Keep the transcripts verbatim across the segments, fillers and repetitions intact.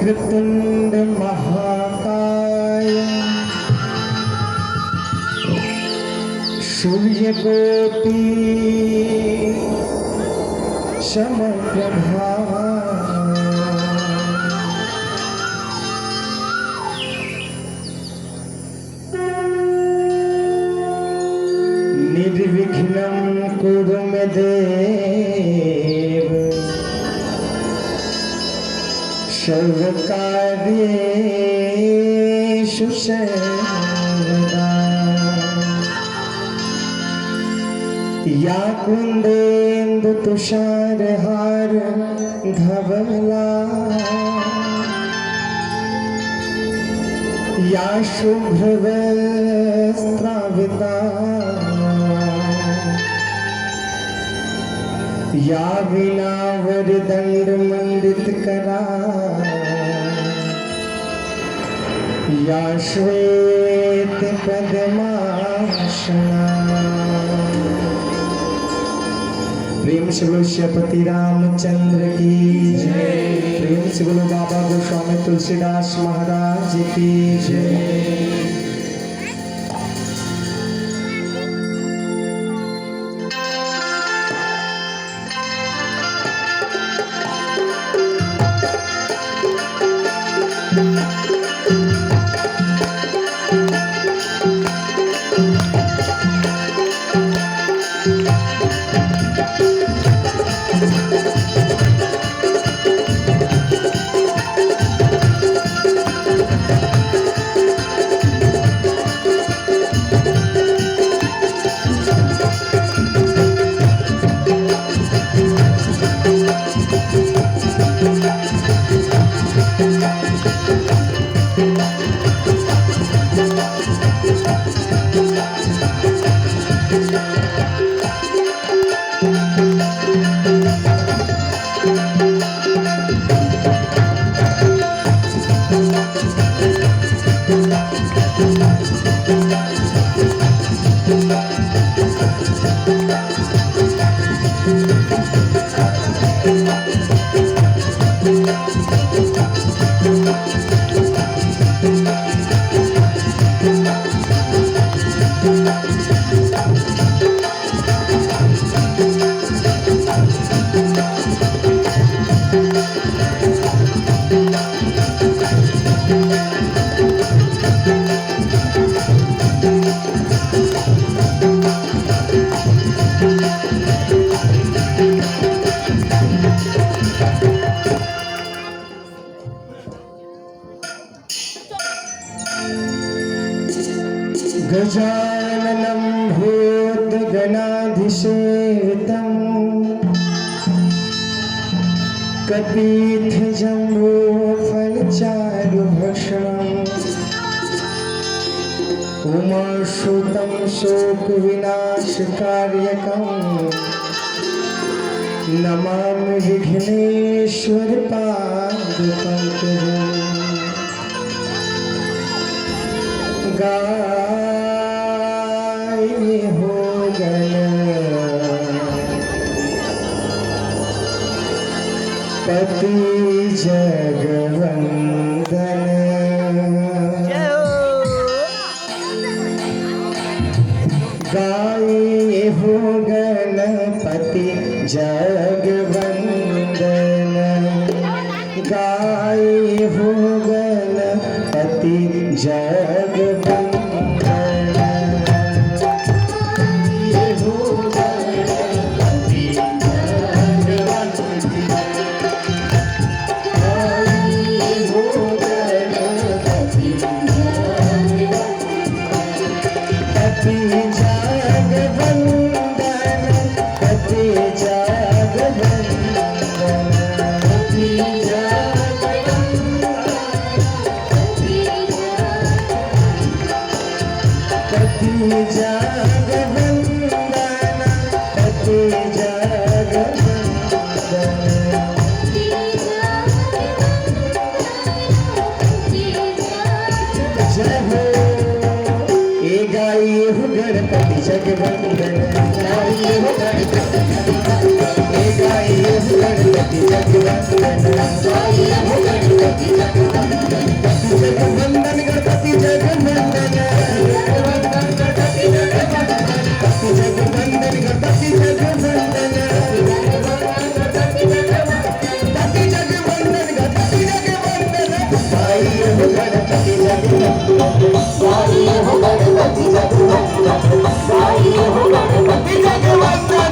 वक्रतुंड महाकाय सूर्यकोटि समप्रभा। निर्विघ्नं कुरु मे देव सर्वकार्येषु सर्वदा। या कुन्देन्दु तुषारहार धवला या शुभ्रवस्त्रावृता या वीणावरदण्डमण्डितकरा या श्वेत पद्मासना। प्रेम से बोलो सियापति रामचंद्र की जय। प्रेम से बोलो बाबा गोस्वामी तुलसीदास महाराज की जय। गजाननं भूतगणाधिसेवितं कपीथजम्बूफलचारुभक्षणम् उमासुतं शोकविनाशकार्यकम् नमामि विघ्नेश्वर पादपंकजम्। गाय हो गणपति जगवंदन। गाय हो गणपति जगवंदन। गाय हो गणपति जगवंदन। पति जगवंदन, पति जगवंदन, पति जगवंदन, पति जगवंदन, पति जगवंदन। जय हो। ए गाई हो गणपति जगवंदन, गाई हो गणपति, ए गाई हो गणपति जगवंदन, गाई हो गणपति जगवंदन। गणपति जग वंदन, गणपति जग वंदन, गणपति जग वंदन, गणपति जग वंदन, गणपति जग वंदन, गणपति जग वंदन, गणपति जग वंदन।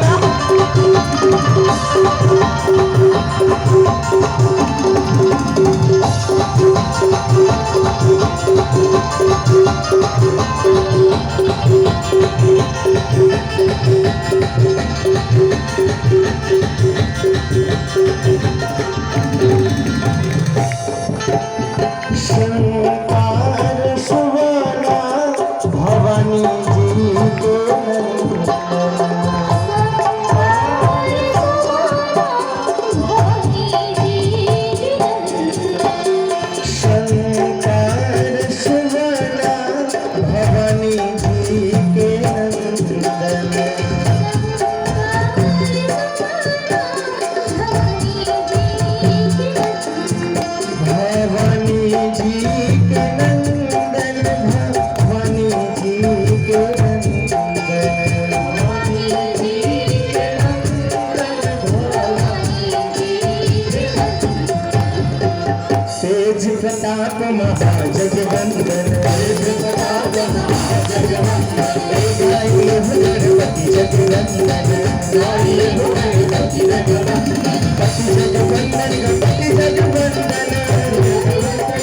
शंकर सुवना भवानी जी के नंदन। शंकर सुवना भवानी जी के नंदन। भवानी जी के नंदन, भवानी जी के नंदन। तेज प्रताप महाजगवंदन, तेज प्रताप महाजगवंदन, गाई हो गणपति जगवंदन, गाई हो गणपति जगवंदन, गणपति जगवंदन, गणपति जगवंदन, गणपति जगवंदन,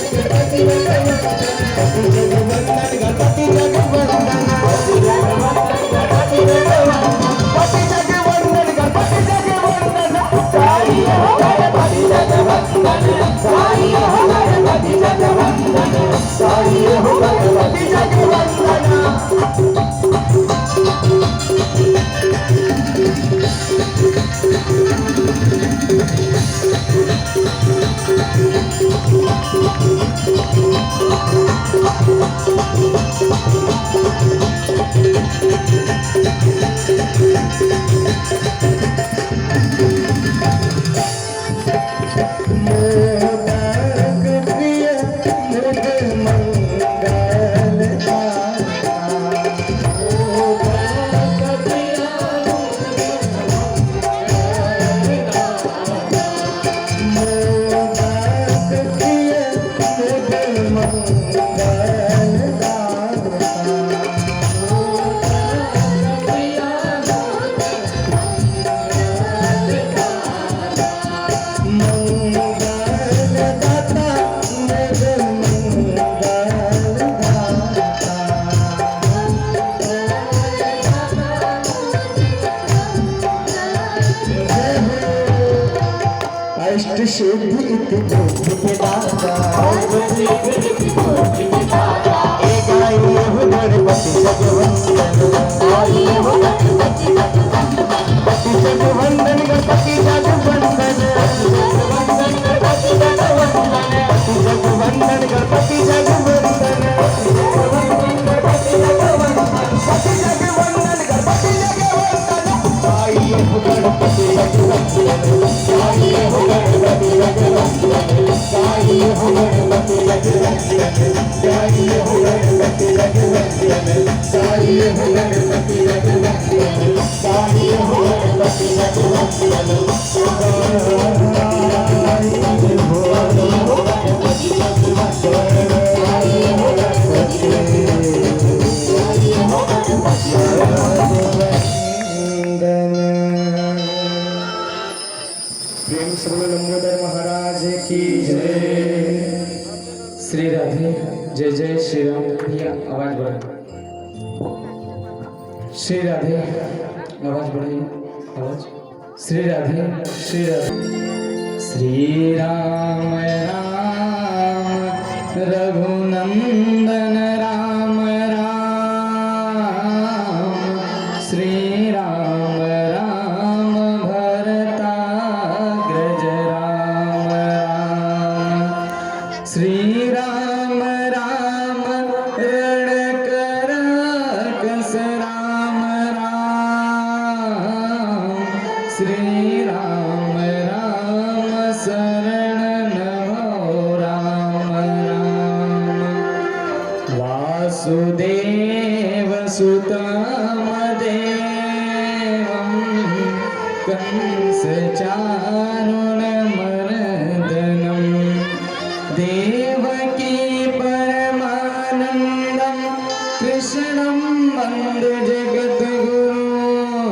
गणपति जगवंदन, गणपति जगवंदन, गणपति जगवंदन, गणपति जगवंदन। अष्ट सिद्धि इति बुद्धि के दाता। ए गाई हो गणपति जगवंदन। गणपति जगवंदन, गणपति जगवंदन। गणपति जगवंदन, गणपति जगवंदन। गणपति जगवंदन, गणपति जगवंदन। प्रेम से बोलो लंबोदर महाराज की जय। श्री राधे। जय जय श्री राम। भैया, आवाज बढ़ाओ। श्री राधे। आवाज बढ़ाइए, आवाज। श्री राधे, श्री राधे। श्री राम राम रघुनंदन राम राम। श्री राम राम भरताग्रज राम राम। श्री राम राम रणकराकस राम राम। श्री राम राम शरण नमो राम। वसुदेव सुतम देवम कंस चारुण मर्दनम देवकी परमानंदम कृष्णम वंदे जगत गुरु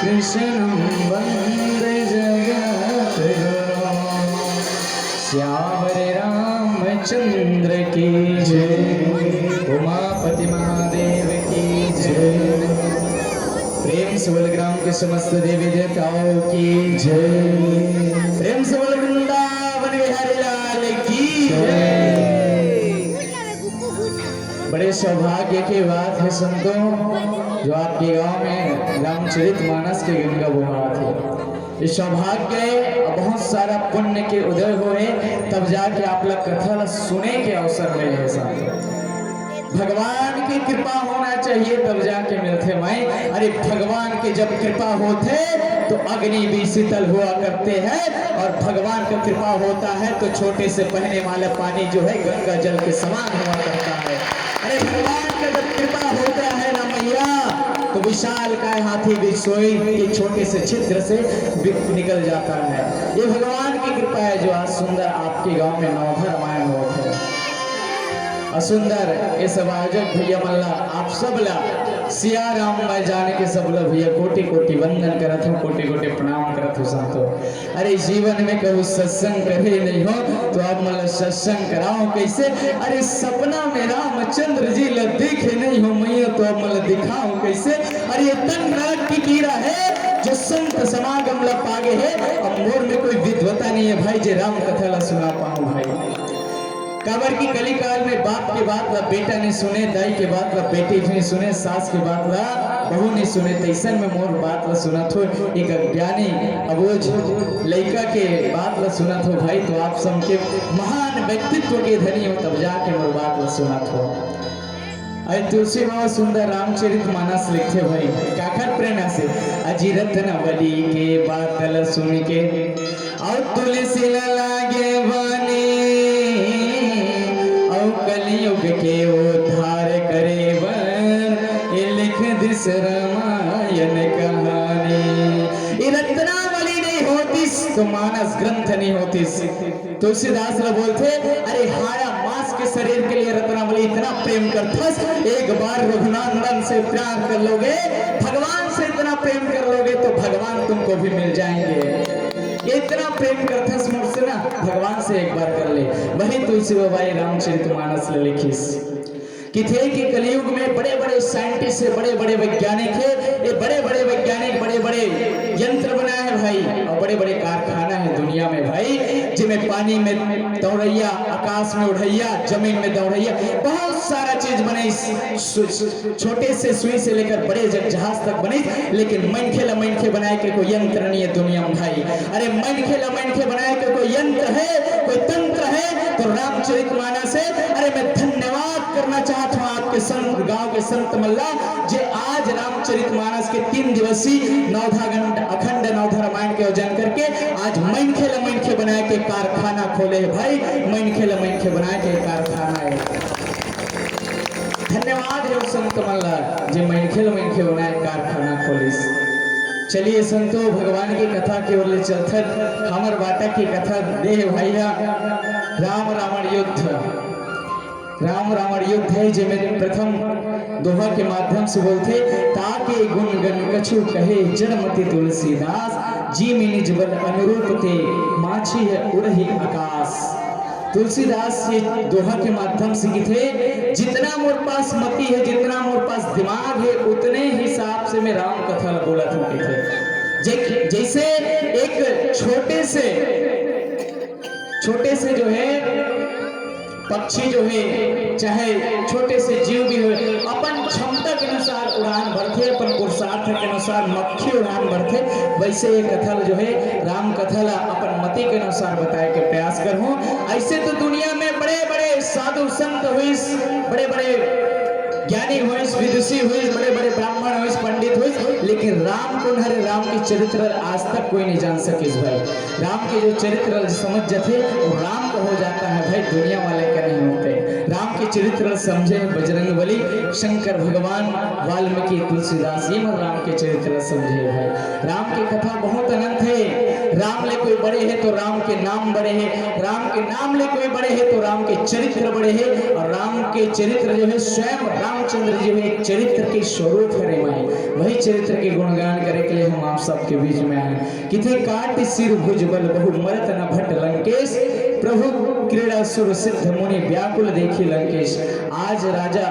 कृष्णम वंदे जगत गुरु। सियावर रामचंद्र की जय। उमापति महादेव की जय। प्रेम से बोल ग्राम के समस्त देवी देवताओं की जय। प्रेम से बोल वृंदावन बिहारी लाल की जय। बड़े सौभाग्य की बात है संतों, जो आपके गांव में रामचरित मानस के गंगा बहात है। ये सौभाग्य है, बहुत सारा पुण्य के उदय होए, तब जाके आप लोग कथा ला सुने के अवसर मिले है संतों। भगवान की कृपा होना चाहिए तब जाके मिलथे माई। अरे भगवान के जब कृपा होथे तो अग्नि भी शीतल हुआ करते हैं, और भगवान का कृपा होता है तो छोटे से बहने वाला पानी जो है गंगा जल के समान हुआ करता है। अरे भगवान का जब कृपा होता है ना मैया, तो विशाल काय हाथी भी सोई के छोटे से छिद्र से भी निकल जाता है। ये भगवान की कृपा है जो आज सुंदर आपके गांव में नवधा रामायण होत है। और सुंदर ये सब आयोजक भैया मन ला, आप सब ला सिया राम मैं जाने के सब ला भैया कोटि कोटि वंदन करत हूँ, कोटि कोटि प्रणाम करत हूँ संतो। अरे जीवन में कहूँ सत्संग करे नहीं हो तो आप मन ला सत्संग कराओ कैसे? अरे सपना में रामचंद्र जी ला देखे नहीं हो मैया तो आप मन ला दिखाओ कैसे? अरे ये तन नरक की कीड़ा है जो संत समागम ला पागे है। अब मोर में कोई विद्वता नहीं है भाई जे राम कथा ला सुना पाऊँ भाई। काबर कि कलिकाल में बाप के बात ला बेटा नहीं सुने, दाई के बात ला बेटी नहीं सुने, सास के बात ला बहू नहीं सुने, तैसन में मोर बात ला सुनत हो एक अज्ञानी अबोझ लइका के बात ला सुनत हो भाई, तो आप सबके महान व्यक्तित्व के धनी हो तब जाके मोर बात ला सुनत हो। अरे तुलसी बाबा सुंदर रामचरित मानस लिखथे भाई, काखर प्रेरणा से? अजी रत्नावली के बात ला सुन के, अउ तुलसी ला लागे बानी, अउ कलयुग के उद्धार करे बर, ये लिख दिस रामायण कहानी। ये रत्नावली नहीं होतिस तो मानस ग्रंथ नहीं होतिस। तुलसीदास ला बोलथे, अरे हाड़ा मांस के शरीर के लिए रत्नावली इतना प्रेम करथस, एक बार रघुनंदन से प्यार कर लोगे, भगवान से इतना प्रेम कर लोगे तो भगवान तुमको भी मिल जाएंगे। ये इतना प्रेम करथस मोर से ना, भगवान से एक बार कर ले। वही तुलसी बाबा ये रामचरित मानस ला लिखिस। किथे कि कलयुग में बड़े-बड़े साइंटिस्ट है, बड़े-बड़े वैज्ञानिक है, ये बड़े-बड़े वैज्ञानिक बड़े-बड़े यंत्र बनाए हैं भाई, और बड़े-बड़े कारखाना है दुनिया में भाई, जिमें पानी में दौड़ैया, आकाश में उड़ैया, जमीन में दौड़ैया, बहुत सारा चीज बने। सु-, सु-, छोटे से सुई से लेकर बड़े ज-, जहाज तक बने, लेकिन मनखे ला मनखे बनाए के कोई यंत्र नहीं है दुनिया में भाई। अरे मनखे ला मनखे बनाए के कोई यंत्र है, कोई तंत्र है तो रामचरित मानस है। अरे मैं धन्यवाद करना चाहत हूँ आपके संत, गांव के संत मन ला, जे आज रामचरित मानस के तीन दिवसीय नवधा घंट अखंड नवधा रामायण के आयोजन करके आज मनखे ला मनखे बनाए के कारखाना खोले है भाई, मनखे ला मनखे बनाए के कारखाना है। धन्यवाद है उस संत मन ला जे मनखे ला मनखे बनाए कारखाना खोलिस। चलिए संतो, भगवान की कथा के ओर ले चलथन। हमर बाटा की कथा दे है भाई हा राम रावण युद्ध। राम रावण युद्ध है, जेमे प्रथम दोहा के माध्यम से बोलथे, "ताके गुण गण कछु कहे जड़मति तुलसीदास, जिमि निज बल अनुरूप ते माछी है उड़ही आकाश।" तुलसीदास ये दोहा के माध्यम से किथे, जितना मोर पास मति है, जितना मोर पास दिमाग है, उतने हिसाब से मैं राम कथा ला बोलत हूँ किथे। जै-, जैसे एक छोटे से, छोटे से जो है पक्षी जो है, चाहे छोटे से जीव भी हो, अपन क्षमता के अनुसार उड़ान भरथे, अपन पुरुषार्थ के अनुसार मक्खी उड़ान भरथे, वैसे ये कथा ला जो है, राम कथा ला अपन मति के अनुसार बताए के प्रयास करहूँ। ऐसे तो दुनिया में बड़े-बड़े साधु संत होइस, बड़े-बड़े ज्ञानी होइस, विदुषी होइस, बड़े-बड़े ब्राह्मण होइस, पंडित होइस, लेकिन राम कोन हरे, राम के चरित्र आज तक कोई नहीं जान सकिस भाई। राम के जो चरित्र समझ जाथे, वो राम का हो जाता है भाई, दुनिया वाले का नहीं होते। राम के चरित्र ल समझे हे बजरंग बली, शंकर भगवान, वाल्मीकि, तुलसीदास, ये मन राम के चरित्र ल समझे हे भाई। राम के कथा बहुत अनंत हे। राम ले कोई बड़े हे तो राम के नाम बड़े हे, राम के नाम ले कोई बड़े हे तो राम के चरित्र बड़े हे, और राम के चरित्र जो हे स्वयं रामचंद्र जो हे चरित्र के स्वरूप हरे माई, वही चरित्र के गुणगान करे के लिए हम आप सबके बीच में आए। किथे काटि सिर भुज बल बहु मरत न भट लंकेश, प्रभु क्रीड़ा सुर सिद्ध मुनि व्याकुल देखी लंकेश। आज राजा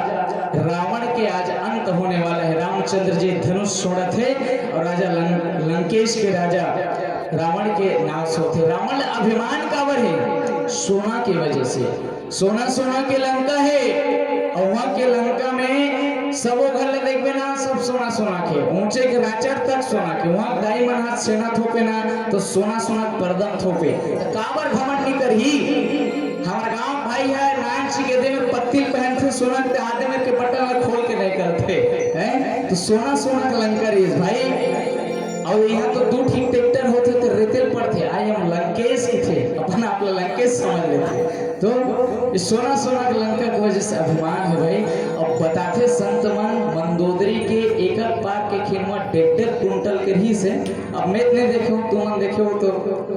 रावण के आज अंत होने वाला हे। रामचंद्र जी धनुष छोड़त हे और राजा लं-, लंकेश के राजा रावण के नाश होथे। रावण ल अभिमान काबर हे? सोना के वजह से। सोना सोना के लंका हे, अउ वहां के लंका में सबो घर ल देखबे ना, सब सोना सोना के, ऊंचे के राचर तक सोना के। वहां दाई मन हाथ सेना थोपे ना, तो सोना सोना के परदा थोपे। त काबर घमंड नहीं करही? हमर गांव भाई हे, नानची के दे में पत्ती पहनथे, सोना के हाथ में के बटन ला खोल के नहीं करथे, हैं? तो सोना सोना के लंका रहिस भाई। अउ यहाँ तो दू ठीक ट्रैक्टर होथे तो रेतेल पड़थे, आई हम लंकेश किथे, अपन आप ला लंकेश समझ लेथे। तो ये सोना सोना के लंका के वजह से अभिमान हे भाई। अब बताथे संत मन, मंदोदरी के एक एक पाक के खेत में डेढ़ डेढ़ कुंटल के रहिस हे। अब मैं नहीं देखे हूँ, तुमन देखे हो तो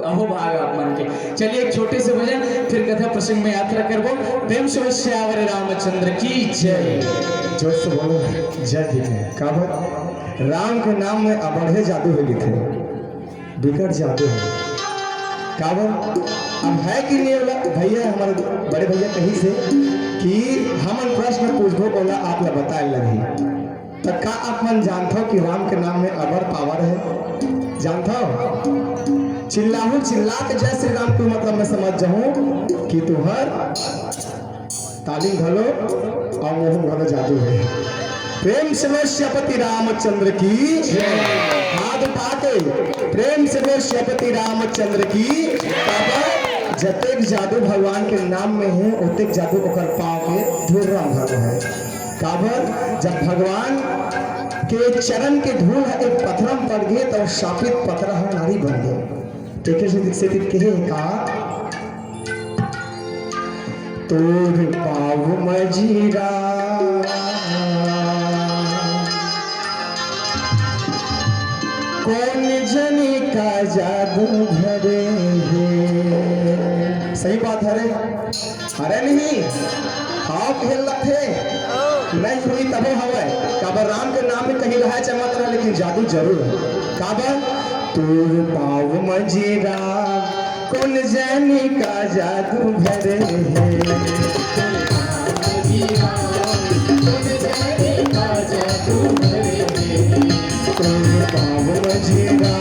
अहो भाग आप मन के। चलिए एक छोटे से भजन, फिर कथा प्रसंग में यात्रा करबो। प्रेम से सियावर रामचंद्र की जय। जोर से बोलो, जय ठीक है। काबर राम के नाम में अबड़हे जादू हे लिखे, बिकट जादू हे। काबर अब हे कि नहीं होला, भैया, हमारे बड़े भैया कहिस हे कि हमन प्रश्न पूछबो, ओला आप ला बताए लगही। त का आप मन जानथव कि राम के नाम में अबर पावर हे? जानथव? चिल्लाहू, चिल्ला के जय श्री राम तू, मतलब मैं समझ जाहूं कि तुहर ताली घलो अउ मोहन घलो जादू हे। प्रेम से बोल सियापति रामचंद्र की। हाथ उठा के प्रेम से बोल सियापति रामचंद्र की। बाबा, जतेक जादू भगवान के नाम में हे, ओतेक जादू ओकर पाँव के धूल रंग घलो हे। काबर जब भगवान के चरण के धूल ह एक पथरा म पड़ गे, त शापित पथरा ह नारी बन गे। तेकर से दीक्षित कहे का, तोर पाँव म जीरा कोन जनी का जादू धरे हे। सही बात हरे। अरे नहीं, हाव खेल लगथे, नहीं होई तभो हवय। काबर राम के नाम में कहीं रहा चाहे मत रहा, लेकिन जादू जरूर है। काबर तोर पाँव म जीरा कोन जनी का जादू भरे हे। तोर पाँव म जीरा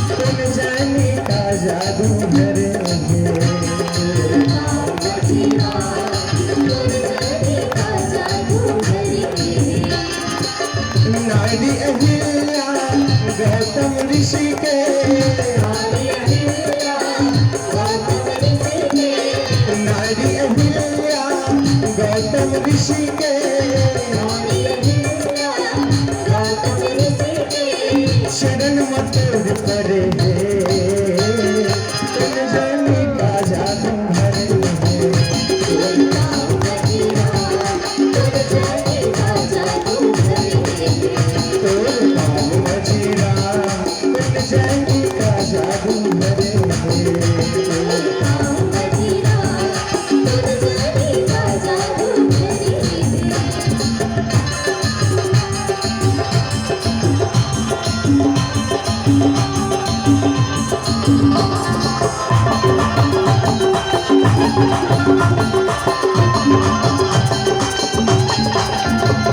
कोन जनी का जादू भरे हे। नारी अहिल्या गौतम ऋषि के, नारी अहिल्या गौतम ऋषि के, चरण म तोर परे हे।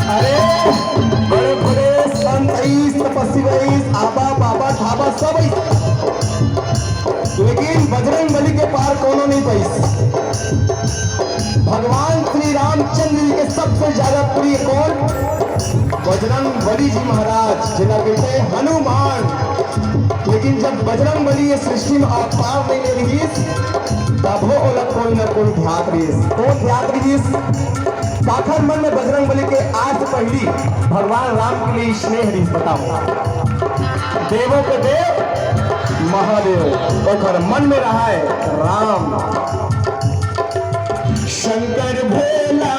अरे, बड़े बड़े संत आइस, तपस्वी आइस, आबा, बाबा, ठाबा सब आइस, लेकिन बजरंग बली के पार कोनो नहीं पाइस। भगवान श्री रामचंद्र जी के सबसे ज्यादा प्रिय कौन? बजरंग बली जी महाराज, जिला कहते हैं हनुमान। लेकिन जब बजरंग बली ये सृष्टि में अवतार नहीं ले रहिस, तभो ओला कोई ना कोई ध्यात रहिस। कौन ध्यात रहिस? काखर मन में बजरंग बली के आज पहली भगवान राम के लिए स्नेह रहिस, बताओ। देवों के देव महादेव, ओखर मन में रहा है राम। शंकर भोला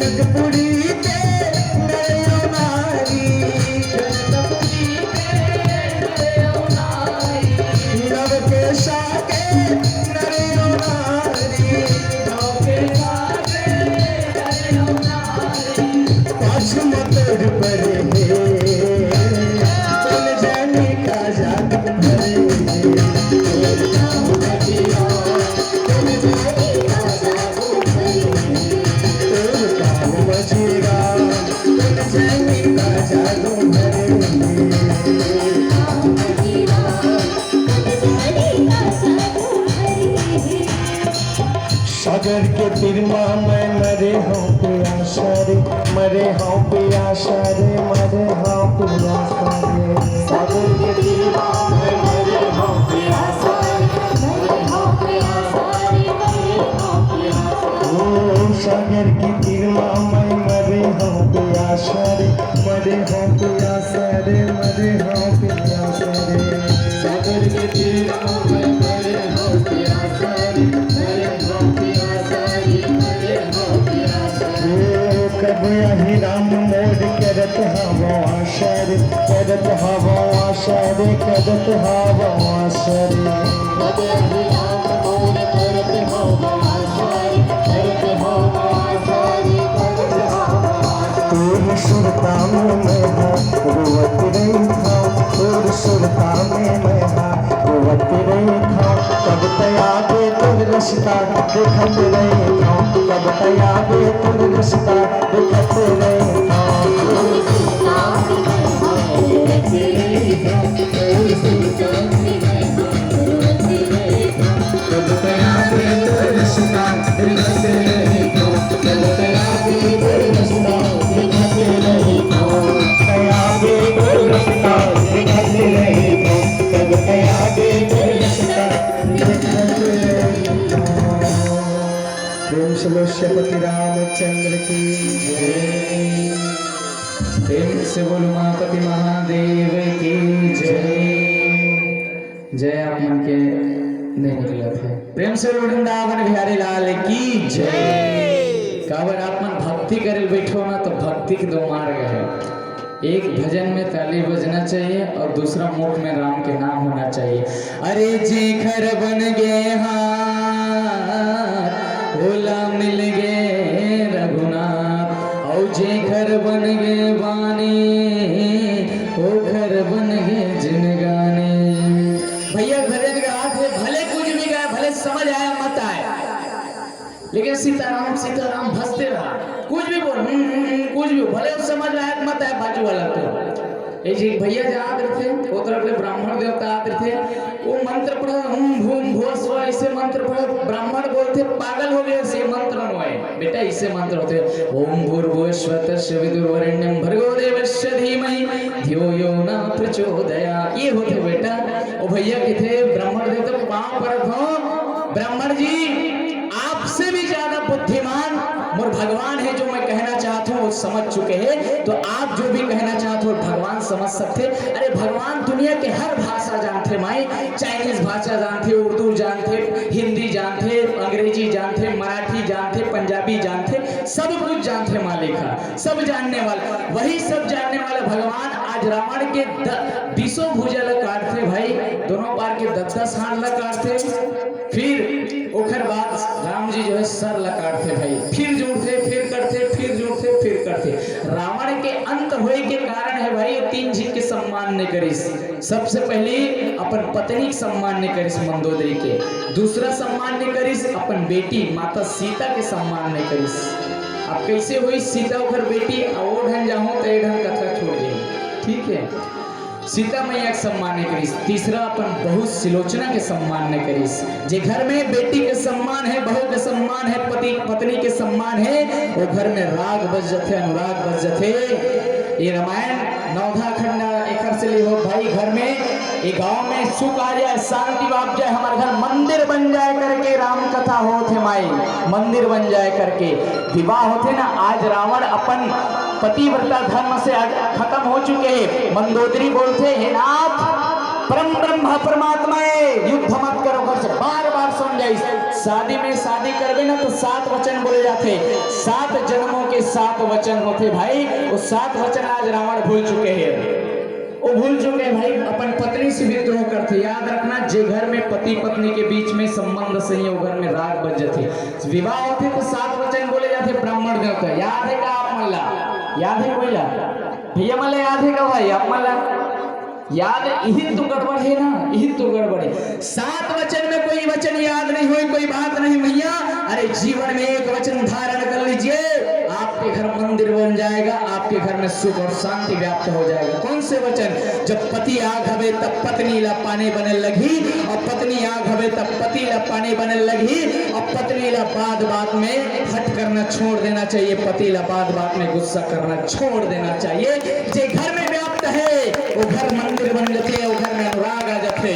जनकपुरी के नर अउ नारी, जनकपुरी के नर अउ नारी, नवकेशा के नर अउ नारी, नवकेशा के नर अउ नारी, पाछू म तोर परे हे, कोन जाने का जादू भरे हे। सागर के तीर मा मैं मरे हंव पियासा रे, मरे हंव पियासा रे, मरे हंव पियासा रे। सागर के तीर मा मैं मरे हंव पियासा रे, मरे हंव पियासा रे, मरे हंव पियासा रे। ओ सागर के तीर मा मैं मरे हंव पियासा रे, मरे हंव पियासा रे, मरे हंव पियासा रे। सागर के तीर मा मैं मरे हंव पियासा रे, मरे हंव पियासा रे, मरे हंव पियासा रे। ओ कब आही राम मोर करत हवं आसा रे, करत हवं आसा रे, करत हवं आसा रे। कब आही राम मोर करत हवं आसा रे, करत हवं आसा रे, करत हवं आसा रे। तोर सुरता में मैं हा रोवत रहिथंव, तोर सुरता में मैं हा रोवत रहिथंव। कब तैं आबे तोर रस्ता देखत रहिथंव, कब तैं आबे तोर रस्ता देखत रहिथंव। प्रेम से बोल श्रीपति रामचंद्र की जय। प्रेम से बोल उमापति महादेव की जय। जय आप मन के नहीं निकलत हे। प्रेम से बोल वृंदावन बिहारी लाल की जय। काबर आप मन भक्ति करे ल बैठो ना, तो भक्ति के दो मार्ग हे। एक भजन में ताली बजना चाहिए और दूसरा मुख में राम के नाम होना चाहिए। अरे जेखर बन गे हाथ, ओला मिल गे रघुनाथ, अउ जेखर बन गे बानी, ओखर बन गे जिनगानी। भैया भजन गात हे, भले कुछ भी गाए, भले समझ आए मत आए, लेकिन सीताराम सीताराम भजते रहा। कुछ भी बोल, हम्म, हम्म, हम्म, कुछ भी, भले समझ आए मत आए बाजू वाला को। ए जी, एक भैया जात रहिथे, ओ तरफ ले ब्राह्मण देवता आत रहिथे, ओ मंत्र पढ़त, हुम भूम भुवः स्वः, अइसे मंत्र पढ़त, ब्राह्मण बोलथे, पागल हो गे, अइसे मंत्र नोहे बेटा, अइसे मंत्र होथे, ओम भूर्भुवः स्वः तस्य वितुर्वरेण्यं भर्गो देवस्य धीमहि धियो यो न प्रचोदयात्। ये होथे बेटा। ओ भैया कहिथे, ब्राह्मण देवता पाँव परत हंव, ब्राह्मण जी, आपसे भी ज्यादा बुद्धिमान मोर भगवान हे, जो मैं कहना चाहत हंव, वो समझ चुके हे। तो आप जो भी कहना चाहत हव, भगवान समझ सकथे। अरे, भगवान दुनिया के हर भाषा जानथे माई, चाइनीज भाषा जानथे, उर्दू जानथे, हिंदी जानथे, अंग्रेजी जानथे, मराठी जानथे, पंजाबी जानथे, सब कुछ जानथे मालिक हा, सब जानने वाला। वही सब जानने वाला भगवान आज रावण के द-, बीसों भुजा ला काटथे भाई, दोनों पार के दस दस हाथ ला काटथे। फिर ओखर बाद राम जी जो है सर ला काटथे भाई, फिर जुड़थे, फिर कटथे, फिर जुड़थे, फिर कटथे। रावण के अंत होए के कारण हे भाई, ये तीन झिन के सम्मान नइ करिस। सबसे पहली अपन पत्नी के सम्मान नइ करिस मंदोदरी के, दूसरा सम्मान नइ करिस अपन बेटी माता सीता के सम्मान नइ करिस। अब कैसे होइस सीता ओखर बेटी, अउ ओ ढंग जाहूं त ए ढंग कथा छोड़ जाही। ठीक है, सीता मैया के सम्मान नइ करिस। तीसरा अपन बहू सिलोचना के सम्मान नइ करिस। जे घर में बेटी के सम्मान हे, बहू के सम्मान हे, पति पत्नी के सम्मान हे, वो घर में राग बस जथे, अनुराग बस जथे। ये रामायण नवधा खंड एकर से ले हो भाई, घर में, ये गांव में सुख आ जाए, शांति बाप जाए, हमारे घर मंदिर बन जाए करके राम कथा होत हे माई, मंदिर बन जाए करके। विवाह होथे ना, आज रावण अपन पतिव्रता धर्म से आज खत्म हो चुके हे। मंदोदरी बोलथे, "हे नाथ, परम ब्रह्म परमात्मा हे, युद्ध मत करो," घर से बार बार समझाइस। शादी में शादी करबे ना तो सात वचन बोले जाथे, सात जन्मों के सात वचन होथे भाई। वो सात वचन आज रावण भूल चुके हैं, वो भूल चुके हैं भाई। अपन पत्नी से विद्रोह करथे। याद रखना, जे घर में पति पत्नी के बीच में संबंध सही हे, वो घर में राग बज जाथे। विवाह होथे तो सात वचन बोले जाथे ब्राह्मण देवता। याद है का आप मन ला? याद है कोई ला? भैया मन ला याद है का भाई आप मन ला? याद, इही तो गड़बड़ है ना, इही तो गड़बड़ है। सात वचन में कोई वचन याद नहीं हुई, कोई बात नहीं भैया। अरे, जीवन में एक वचन धारण कर लीजिए, आपके घर मंदिर बन जाएगा, आपके घर में सुख और शांति व्याप्त हो जाएगा। कौन से वचन? जब पति आग हवे तब पत्नी ला पानी बने लगी, और पत्नी आग हवे तब पति ला पानी बने लगी, और पत्नी ला बात बात में हठ करना छोड़ देना चाहिए, पति ला बात बात में गुस्सा करना छोड़ देना चाहिए। जे घर में व्याप्त है, वो घर मंदिर बन जाथे, वो घर में अनुराग आ जाथे।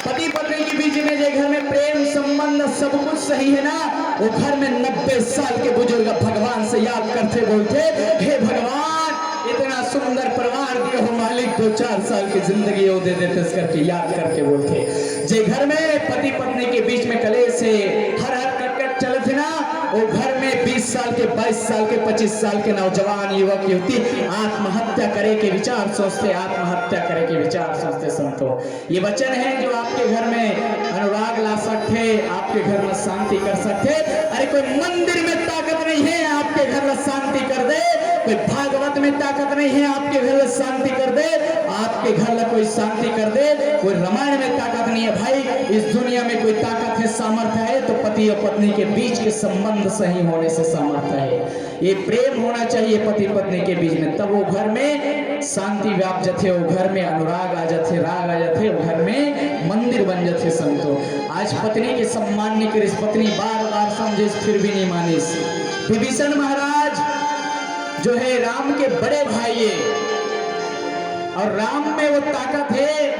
पति पत्नी के बीच में जे घर में प्रेम संबंध सब कुछ सही है ना, वो घर में नब्बे साल के बुजुर्ग भगवान से याद करथे, बोलथे, "हे भगवान, इतना सुंदर परिवार दिए हो मालिक, दो चार साल की जिंदगी वो दे देते," इस करके याद करके बोलथे। जे घर में पति पत्नी के बीच में कलेश है, हर हर कटकट चलत है ना, वो घर में बीस साल के, बाईस साल के, पच्चीस साल के नौजवान युवक युवती आत्महत्या करे के विचार सोचथे, आत्महत्या करे के विचार सोचथे संतो। ये वचन है जो आपके घर में अनुराग ला सकथे, आपके घर में शांति कर सकथे। अरे, कोई मंदिर में ताकत नहीं है आपके घर ला शांति कर दे, कोई भागवत में ताकत नहीं है आपके घर ला शांति कर दे, आपके घर ला कोई शांति कर दे, कोई रामायण में ताकत नहीं है भाई। इस दुनिया में कोई ताकत है, सामर्थ्य है तो पति और पत्नी के बीच के संबंध सही होने से सामर्थ्य है। ये प्रेम होना चाहिए पति पत्नी के बीच में, तब वो घर में शांति व्याप जाथे, वो घर में अनुराग आ जाथे, राग आ जाथे, वो घर में मंदिर बन जाथे संतो। आज पत्नी के सम्मान नहीं करिस, पत्नी बार बार समझिस फिर भी नहीं मानिस। विभीषण महाराज जो है राम के बड़े भाई है, और राम में वो ताकत है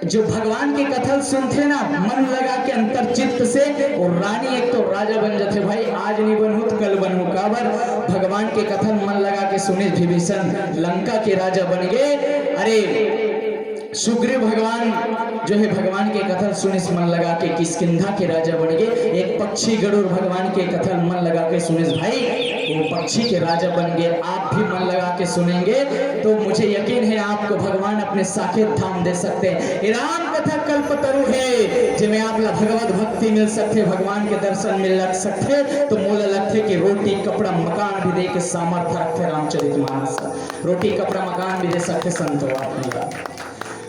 जो भगवान के कथा सुनथे ना मन लगा के अंतर चित्त से, और रानी एक तो राजा बन जाथे भाई। आज नहीं बनहू तो कल बनहू, काबर भगवान के कथा मन लगा के सुने विभीषण लंका के राजा बन गए। अरे सुग्रीव भगवान जो है भगवान के कथा सुनिस मन लगा के किष्किंधा के राजा बन गए। एक पक्षी गरुड़ भगवान के कथा मन लगा के सुनिस भाई, वो पक्षी के राजा बन गए। आप भी मन लगा के सुनेंगे तो मुझे यकीन है आपको भगवान अपने साकेत धाम दे सकते हैं। ये राम कथा कल्पतरु है, जेमे आप ला भगवत भक्ति मिल सकथे, भगवान के दर्शन मिल लग सकथे। तो मोला लगथे कि रोटी, कपड़ा, मकान भी दे के सामर्थ्य रखथे रामचरित मानस। रोटी, कपड़ा, मकान भी दे सकथे संतो आप मन ला।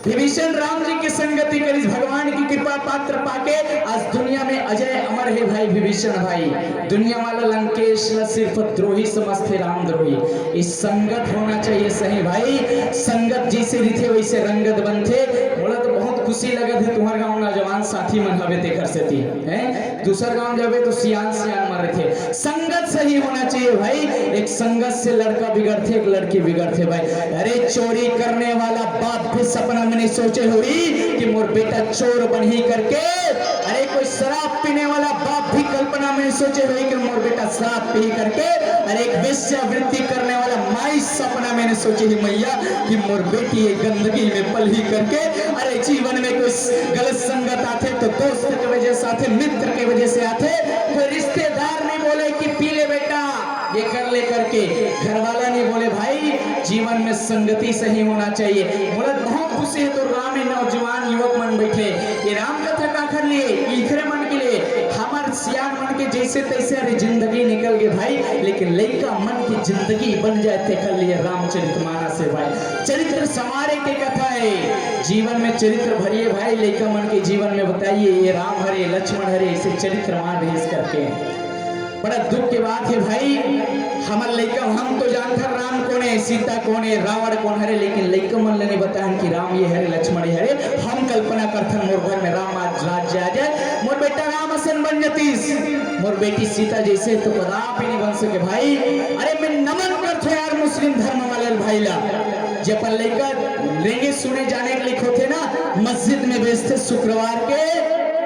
विभीषण राम जी की संगति करिस, भगवान की कृपा पात्र पाके आज दुनिया में अजय अमर है भाई विभीषण भाई। दुनिया वाला लंकेश ला सिर्फ द्रोही समझथे, रामद्रोही। इस संगत होना चाहिए सही भाई। संगत जैसे रिथे वैसे रंगत बनथे। मोला तो बहुत खुशी लगत है, तुम्हर गांव नौजवान साथी मन हवे तेकर सेती, हैं? दूसर गांव जाबे तो सियान सियान मन रहिथे। संगत सही होना चाहिए भाई। एक संगत से लड़का बिगड़थे, एक लड़की बिगड़थे भाई। अरे चोरी करने वाला बाप भी सपना में नहीं सोचे होही कि मोर बेटा चोर बनही करके। अरे कोई शराब पीने वाला बाप भी कल्पना में नहीं सोचे होही कि मोर बेटा शराब पीही करके। अरे एक वेश्यावृत्ति करने वाला माई सपना में नहीं सोचे ही मैया कि मोर बेटी ये गंदगी में पलही करके। अरे जीवन में कोई गलत संगत आथे तो दोस्त के वजह से आथे, मित्र के वजह से आथे। कोई रिश्तेदार नहीं बोले कि पी ले बेटा, ये कर ले करके। घर वाला नहीं बोले भाई, जीवन में संगति सही होना चाहिए। बोला बहुत खुशी है तो राम में नौजवान युवक मन बैठे, ये राम कथा काखर लिए, इखरे मन के लिए। हमर सियान मन के जैसे तैसे अरे जिंदगी निकल गए भाई, लेकिन लइका मन की जिंदगी बन जाए तेकर लिए रामचरित मानस है भाई। चरित्र संवारे के कथा है, जीवन में चरित्र भरिए भाई, लइका मन के जीवन में बताइए ये राम हरे, लक्ष्मण हरे, ऐसे चरित्र मान रहे इस करके। बड़ा दुख के बात है भाई, हमर लइका, हम तो जानथन राम कोन है, सीता कोन है, रावण कोन हरे, लेकिन लइका मन ल नहीं बताहन कि राम ये हरे, लक्ष्मण ये हरे। हम कल्पना करथन मोर घर में राम आज राज्य आ जाए, मोर बेटा राम असन बन जतीस, मोर बेटी सीता जैसे तो कदापि नहीं बन सके भाई। अरे मैं नमन करथो यार मुस्लिम धर्म वाले भाई ला, जे अपन लइका लेंगे सुने जाने के लिए होथे ना, मस्जिद में भेजथे शुक्रवार के,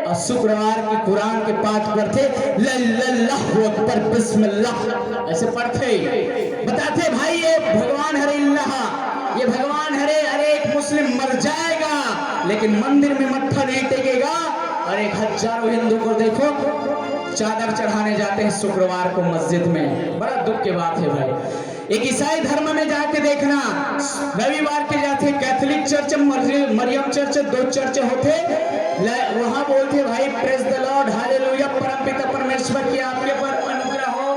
और शुक्रवार के कुरान के पाठ पढ़थे, लल्लल्लाहु अकबर, बिस्मिल्लाह, ऐसे पढ़थे। बताथे भाई ये भगवान हरे अल्लाह, ये भगवान हरे। अरे एक मुस्लिम मर जाएगा लेकिन मंदिर में मत्था नहीं टेकेगा। और एक हजारों हिंदू को देखो, चादर चढ़ाने जाते हैं शुक्रवार को मस्जिद में। बड़ा दुख की बात है भाई। एक ईसाई धर्म में जाके देखना, रविवार के जाते कैथोलिक चर्च, मरियम चर्च, दो चर्च होते, वहां बोलते भाई, प्रेज द लॉर्ड, हालेलुया, परमपिता परमेश्वर की आपके पर अनुग्रह हो।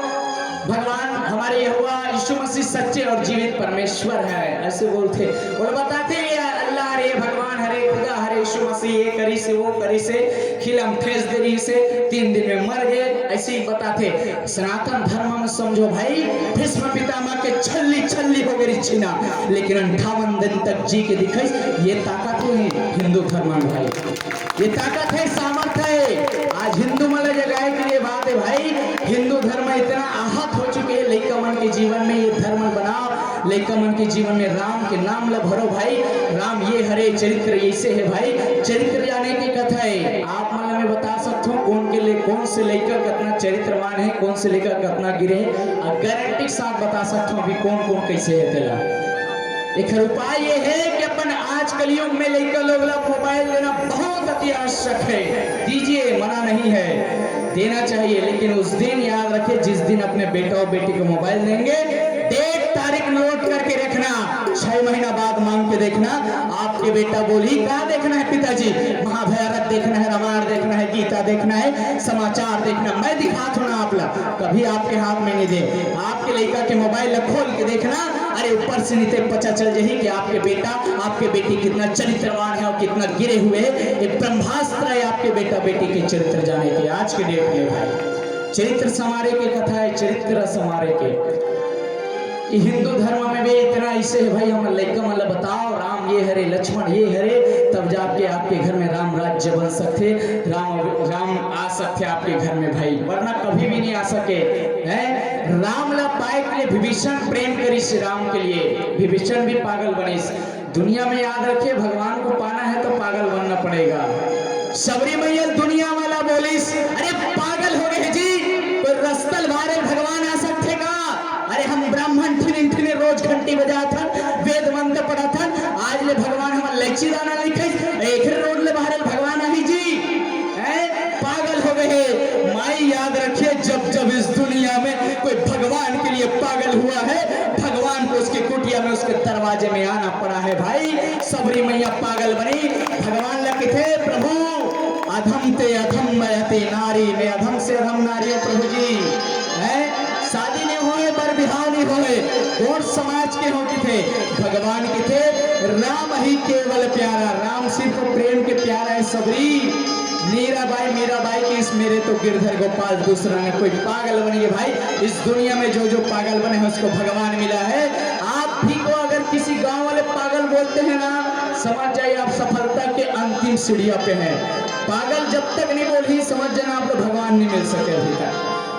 भगवान हमारे यहोवा यीशु मसीह सच्चे और जीवित परमेश्वर है, ऐसे बोलते। और बताते ये अल्लाह, हरे भगवान, हरे खुदा, हरे यीशु मसीह, ये करी से, वो करी से, खिलम ठेस दे रही से, तीन दिन में मर गए, ऐसे ही बताते। सनातन धर्म में समझो भाई, भीष्म पितामह के छल्ली छल्ली हो गई छिना, लेकिन अंठावन दिन तक जी के दिखाई। ये ताकत है हिंदू धर्म में भाई, ये ताकत है, सामर्थ है। आज हिंदू मन ल जगाए के लिए बात है भाई। हिंदू धर्म इतना आहत हो चुके हैं लइका मन के जीवन में, ये धर्म बनाओ, लइका मन के जीवन में राम के नाम ल भरो भाई। राम ये हरे, चरित्र ऐसे है भाई। चरित्र जाने की कथा है। आप मन ल मैं बता सकता हूँ कौन के लिए, कौन से लइका कितना चरित्रवान है, कौन से लइका कितना गिरे है, और गारंटी के साथ बता सकता हूँ अभी कौन कौन कैसे है तेला। एक उपाय ये है कि अपन आज कलयुग में लइका लोग ला मोबाइल देना बहुत अति आवश्यक है, दीजिए, मना नहीं है, देना चाहिए, लेकिन उस दिन याद रखिए जिस दिन अपने बेटा और बेटी को मोबाइल देंगे, डेट तारीख नोट करके रखना, छह महीना बाद मांग के देखना, आपके बेटा बोली, "का देखना है पिताजी? महाभारत देखना है, रामायण देखना है, गीता देखना है, समाचार देखना, मैं दिखा थोड़ा आप ला।" कभी आपके हाथ में नहीं दे। आपके लइका के मोबाइल ला खोल के देखना, अरे ऊपर से नीचे पता चल जाही कि आपके बेटा, आपके बेटी कितना चरित्रवान है और कितना गिरे हुए है। एक ब्रह्मास्त्र है आपके बेटा बेटी के चरित्र जाने के आज के डेट में भाई। चरित्र संवारे के कथा है, चरित्र संवारे के। ये हिंदू धर्म में भी इतना ऐसे है भाई, हम लइका मन ला बताओ, राम ये हरे, लक्ष्मण ये हरे, तब जाके आपके घर में राम राज्य बन सकते, राम, राम आ सकते आपके घर में भाई, वरना कभी भी नहीं आ सके। हैं, राम ला पाए के लिए विभीषण प्रेम करिस राम के लिए, विभीषण भी पागल बनिस। दुनिया में याद रखिए, भगवान को पाना है तो पागल बनना पड़ेगा। सबरी मैया दुनिया वाला बोलिस, "अरे पागल हो गए जी, कोई रस्तल बारे भगवान आ सकथे का? अरे हम ब्राह्मण ठिनिन ठिनिन रोज घंटी बजाथन, वेद मंत्र पढ़थन, आज ले भगवान हमन लैची दाना लिखे, एक रोड ले बाहर भगवान आही जी।" हैं? पागल हो गए हैं। माई याद रखिए, जब जब इस दुनिया में कोई भगवान के लिए पागल हुआ है, भगवान को उसकी कुटिया में, उसके दरवाजे में आना पड़ा है भाई। सबरी मैया पागल बनी, भगवान ला किथे, "प्रभु, अधम ते अधम मैं अति नारी, मैं अधम से अधम नारी हूँ प्रभु जी।" हैं? शादी नहीं होए, बर बिहाव नहीं होए, कौन समाज के हो किथे? भगवान किथे, "राम ही केवल प्यारा।" राम सिर्फ प्रेम के प्यारा है सबरी। मीराबाई, मीराबाई की इस मेरे तो गिरधर गोपाल दूसरा ने कोई पागल बन गए भाई। इस दुनिया में जो जो पागल बने हैं उसको भगवान मिला है। आप भी को अगर किसी गांव वाले पागल बोलते हैं ना, समझ जाइए आप सफलता के अंतिम सीढ़िया पे हैं। पागल जब तक नहीं बोली, समझ जाना आपको भगवान नहीं मिल सके अभी तक।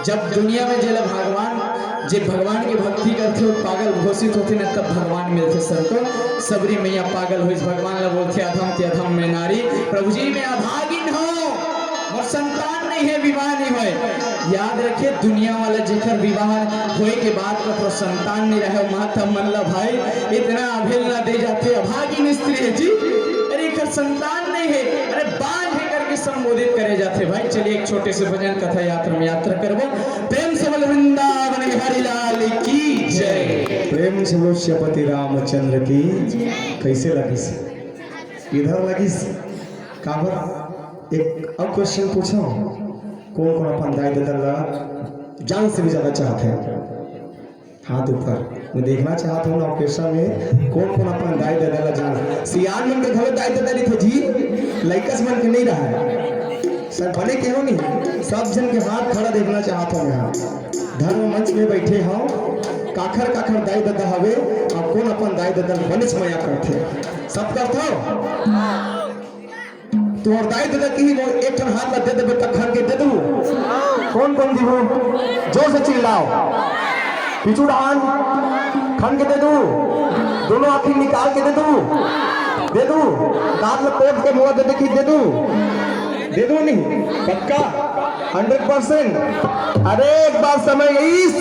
जब दुनिया में जेला भगवान, जे भगवान की भक्ति करथे और पागल घोषित होथे ना, तब भगवान मिलथे संतो। सबरी मैया पागल होइस, भगवान ला बोलथे, "अधम ते अधम मैं नारी।" प्रभु जी मैं अभागिन हूँ, मोर संतान नहीं है, विवाह नहीं होए। याद रखिए, दुनिया वाला जेकर विवाह होए के बाद ककरो संतान नहीं रहे, माता मन ला भाई इतना अभिल ना दे जाथे, "अभागिन स्त्री है जी, अरे एकर संतान नहीं है, अरे बांझ है" करके संबोधित करे जाथे भाई। चलिए एक छोटे से भजन कथा यात्रा में यात्रा करबो। प्रेम से बोल वृंदावन बिहारी लाल की जय। प्रेम से बोल श्रीपति रामचंद्र की। कैसे लगिस? इधर लगिस? काबर? एक अब क्वेश्चन पूछो, कौन कौन अपन दाई ददा ला जान से भी ज्यादा चाहते हैं? हाथ ऊपर। मैं देखना चाहता हूँ ना, ऑर्केस्ट्रा में कौन कौन अपन दाई ददा ला जान। सियान मन के घलो दाई ददा नहीं थे जी, लइकस मन के नहीं रहा है। सर बने के हो नहीं, सब जन के हाथ खड़ा देखना चाहता हूँ यहाँ। धर्म मंच में बैठे हो, काखर काखर दाई ददा हवे, और कौन अपन दाई ददा बने मया करथे, सब करथो। तोर दाई ददा किही, वो एक ठन हाथ ला दे देबे, तब खन के दे दू। कौन कौन दीहू? जोर से चिल्लाओ। पीछू डाहन खन के दे दू। दोनों आँखी निकाल के दे दू। दे दू। दांत ला तोड़ के मुआ दे दे कि दे दू। दे दू नहीं? पक्का? Hundred percent. अरे एक बार समय गईस,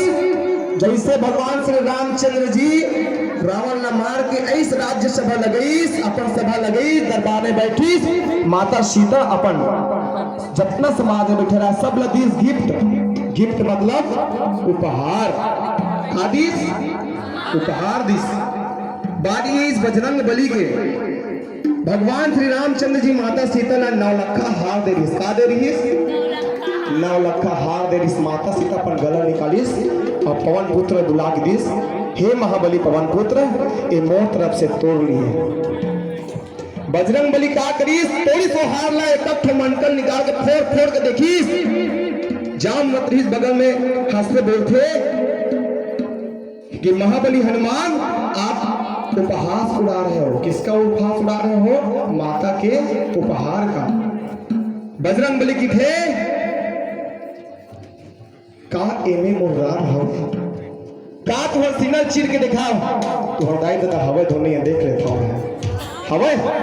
जैसे भगवान श्री रामचंद्र जी रावण ला मार के ऐस राज्यसभा लगईस, अपन सभा लगईस, दरबार में बैठीस, माता सीता अपन जतना समाज में बैठे रहा, सब ला दिस गिफ्ट। गिफ्ट मतलब उपहार। का दिस? उपहार दिस। बात ये इस बजरंग बली के, भगवान श्री रामचंद्र जी माता सीता ला नौ लखा हार दे रिहिस। का दे रिहिस? नौ लखा हार दे रिहिस। माता सीता अपन गला निकालिस और पवन पुत्र बुला के दिस, "हे महाबली पवन पुत्र, ये मोर तरफ से तोर लिए।" बजरंग बली का करिस? तोड़िस ओ हार ला, एक ठो मनकल निकाल के फोड़ फोड़ के देखिस। जामवंत रिहिस बगल में, हंस के बोलथे कि महाबली हनुमान, आप उपहास उड़ा रहे हो। किसका उपहास उड़ा रहे हो? माता के उपहार का। बजरंग बली कथे, का एमे मोर राग हव? का तुहर सीना चीर के देखाव? तुहर दाई ददा हवय धुन नइ हे, देख लेथव मैं। हवय?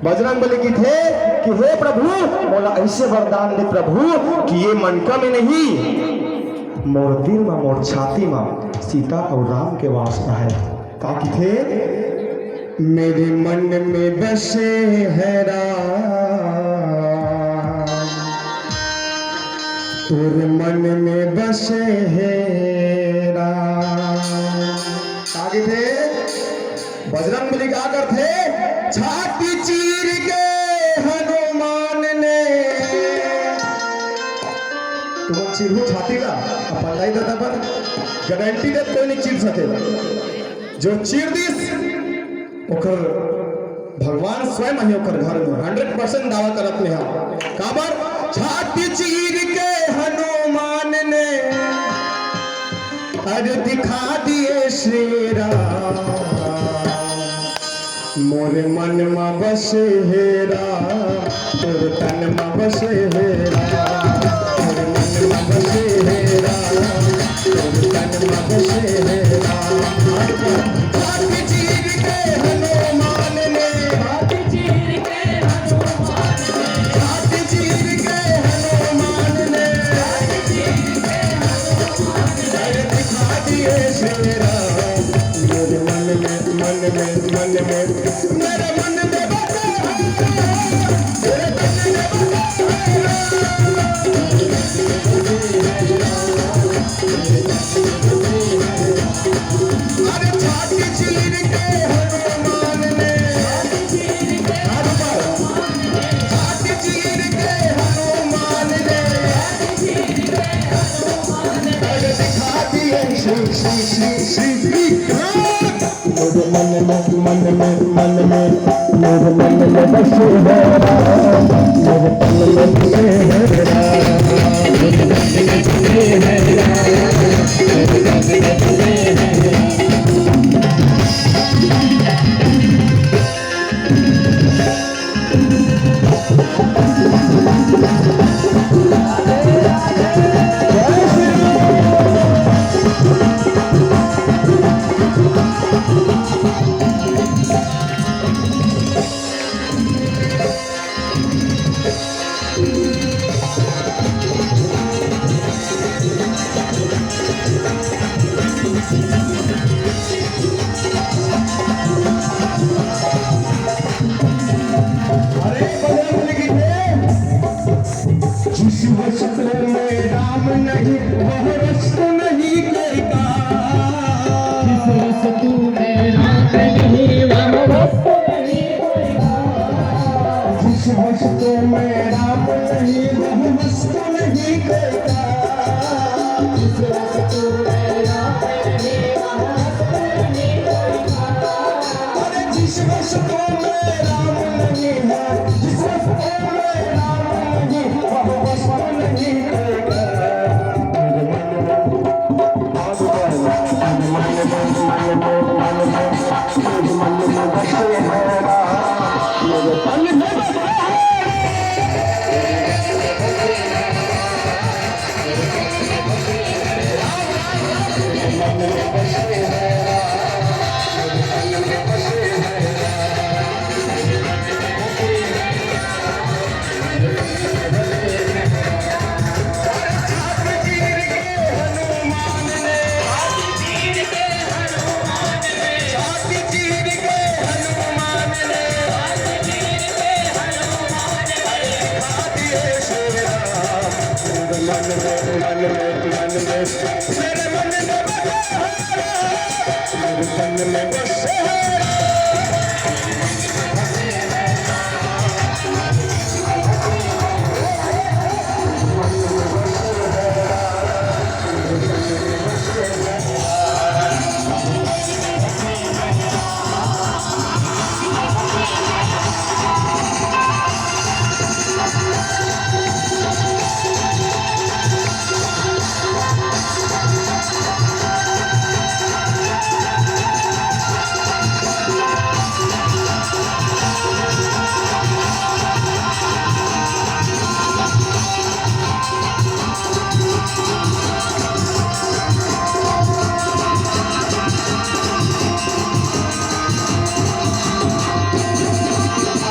बजरंग बली कथे कि हे प्रभु, मोला ऐसे वरदान दे प्रभु कि ये मनका में नहीं, मोर दिल मा, मोर छाती मा सीता अउ राम के वास रहय। का कथे? मेरे मन में बसे है राम, तोर मन में बसे है राम। का कथे? बजरंग बली का करथे? छाती चीर के हनुमान ने। तुमन चीरहू छाती ला, अपन दाई ददा बर गारंटी दे, कोई नहीं चीर सके। जो चीर दिस, ओकर भगवान स्वयं ही ओकर घर में, हंड्रेड परसेंट दावा करत में हा। काबर? छाती चीर के हनुमान ने अरे दिखा दिए श्री राम। मोर मन मा बसे हे राम, तोर तन मा बसे हे राम। मोर मन मा बसे हे राम, तोर तन मा बसे हे राम। छाती चीर के हनुमान ने, छाती चीर के हनुमान ने, छाती चीर के हनुमान ने। अरे दिखा दिए श्री राम, मेरे मन में, मन में, मन में, मेरे मन में बसे हैं। मेरे मन में बसे हैं। अरे छाती चीर के हनुमान ने, हनुमान, छाती चीर के हनुमान ने। अरे दिखा दिए श्री, श्री, श्री, श्री, श्री राम। मेरे मन में, मन में, मन में, मेरे मन में बसे है राम। मेरे तन में बसे है राम। मेरे तन में बसे है राम। मेरे तन में बसे है राम। अरे बजरंग बली की जय। जिस वस्तु में राम नहीं, वह वस्तु नहीं कोई का। जिस वस्तु में राम नहीं, वह वस्तु नहीं कोई का। जिस वस्तु में राम नहीं, वह वस्तु नहीं कोई का। जिस वस्तु में राम नहीं, वह वस्तु नहीं कोई का। अरे जिस वस्तु में राम नहीं है, जिस वस्तु में राम नहीं, वह वस्तु नहीं कोई। मन में, मन में, मन में, मेरे मन में बसे हो राम, मेरे मन में बसे हो राम।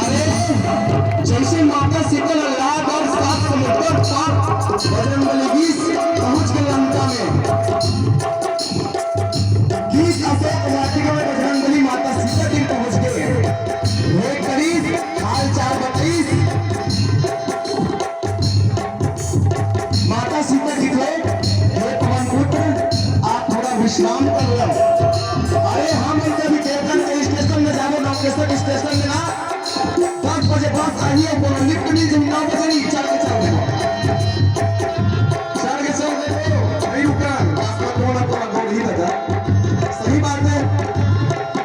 अरे, जैसे माता सीता ला लाग अउ सात समुद्र पार बजरंगबली गीस पहुंच गे लंका में। गीस अशोक वाटिका में बजरंगबली माता सीता जी पहुंच गे। हे करीस, हाल चाल बताइस। माता सीता जी कहे, "हे पवन पुत्र, आप थोड़ा विश्राम कर लो।" अरे, हम इनका भी देखन के स्टेशन में जाबो, नौकेश्वर स्टेशन में ना, दस बजे बस आही अउ कोनो लिफ्ट मिल जाही, नौ बजे नहीं, चल के चल देबो। चल के चल देबो, नहीं उतरन, बस में कोनो ना कोनो गोड़ ही बजा। सही बात है,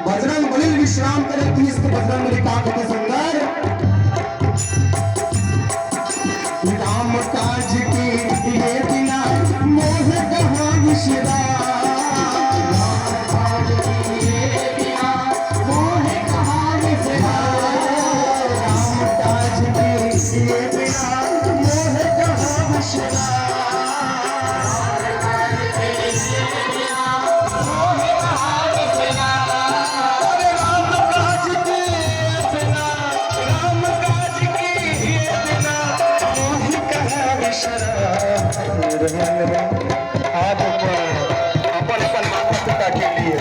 बजरंगबली विश्राम करे, किस बजरंगबली का कहते सुंदर। राम काज के ये बिना मोह कहाँ विश्राम। राम काज के ये बिना मोह कहाँ विश्राम। राम काज के ये बिना मोह कहाँ विश्राम। अरे राम काज के बिना, राम काज के बिना मोहि कहाँ विश्राम। आज अपन, अपन माता पिता के लिए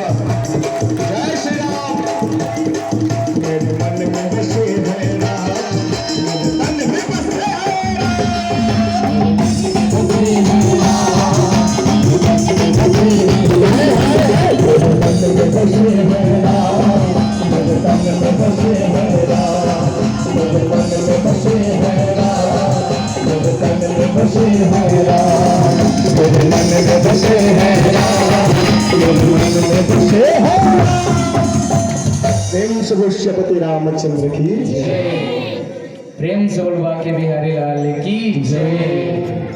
जय श्री राम। मेरे मन में बसे है राम, मेरे तन में बसे है राम। मेरे मन में बसे है राम, मेरे तन में बसे है राम, मेरे मन में बसे है राम। मेरे तन में बसे हैं राम, मेरे मन में बसे हैं राम, मेरे मन में बसे हैं राम। प्रेम से बोल सीतापति रामचंद्र की। प्रेम से बोल बांके बिहारी लाल की जय।